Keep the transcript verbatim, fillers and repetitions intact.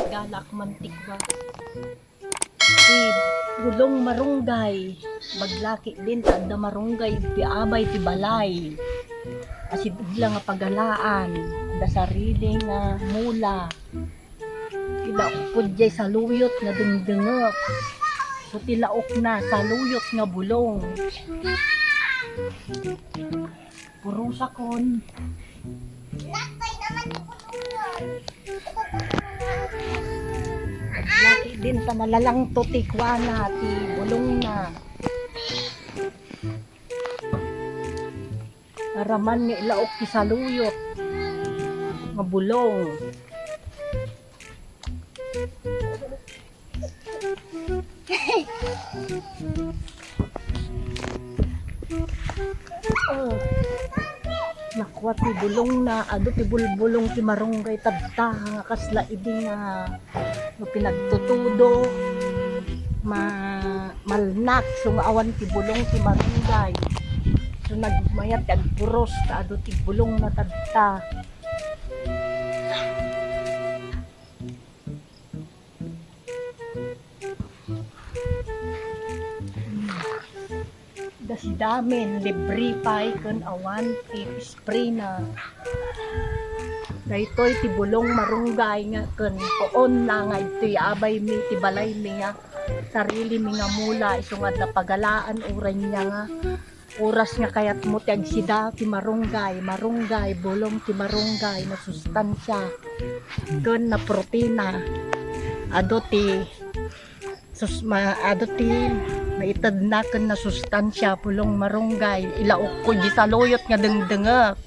Galak man ti kua. Ti bulong marunggay, maglaki din ta adda marunggay ti abay ti balay. Asideg la nga pagalaan, adda sarili nga mula. Ti laok ko diay saluyot nga dengdengek. So, ti laokna, saluyot nga bulong. Purosakon. Laki din ta nalalangto ti kuana, ti bulongna. Araman nga ilaok ti saluyot nga bulong. Oh. Nakua ti bulongna, adu ti bulbulong ti marunggay tadta, nga kasla idi nga no pinagtutudo, ma-, malnak, so nga awan ti bulong ti marunggay. So nagmayat ti agpuros, ta adu ti bulongna tadta. Dasidamin, libre pay ken awan ti sprayna. Daytoy ti bulong marunggay nga ken puon la nga idtoy abaymi ti balaymi nga sarilimi nga mula, isu nga adda pagalaan uray nia nga oras nga kayatmo ti agsida ti marunggay, marunggay, bulong ti marunggay, nasustansia ken naprotina. Adu ti sus-, ma-, adu ti maitedna ken nasustansia, bulong marunggay, ilaokko di saluyot nga dengdengek.